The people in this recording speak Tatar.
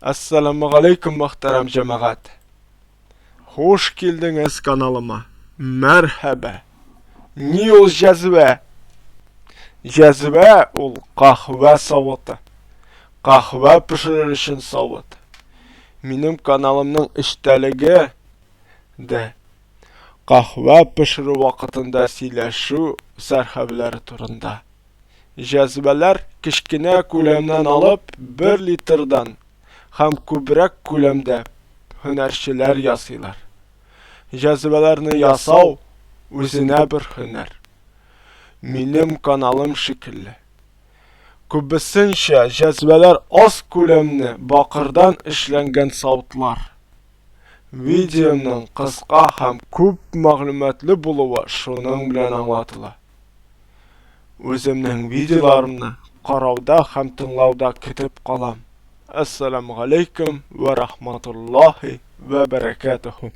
Әссәламегаләйкүм, мөхтәрәм җәмәгать! Хуш килдеңез каналыма. Мәрхәбә! Ни ул җәзвә? Җәзвә ул каһвә савыты. Каһвә пешерер өчен савыт. Минем каналымның эчтәлеге дә каһвә пешерү вакытында сөйләшү сәрхәбләре турында. Җәзбәләр кечкенә күләмнән алып бер литрдан һәм күбрәк күләмдә һөнәрчеләр ясыйлар. Җәзбәләрне ясау үзенә бер һөнәр. Минем каналым шикелле. Күбесенчә җәзбәләр аз күләмне бакырдан эшләнгән савытлар. Видеоның кыска һәм күп мәгълүматлы булуы шуның белән аңлатыла. Үземнең видеоларымны карауда һәм тыңлауда көтеп калам. Әссәламү галәйкүм вә рахматуллаһи вә бәрәкәтүһү.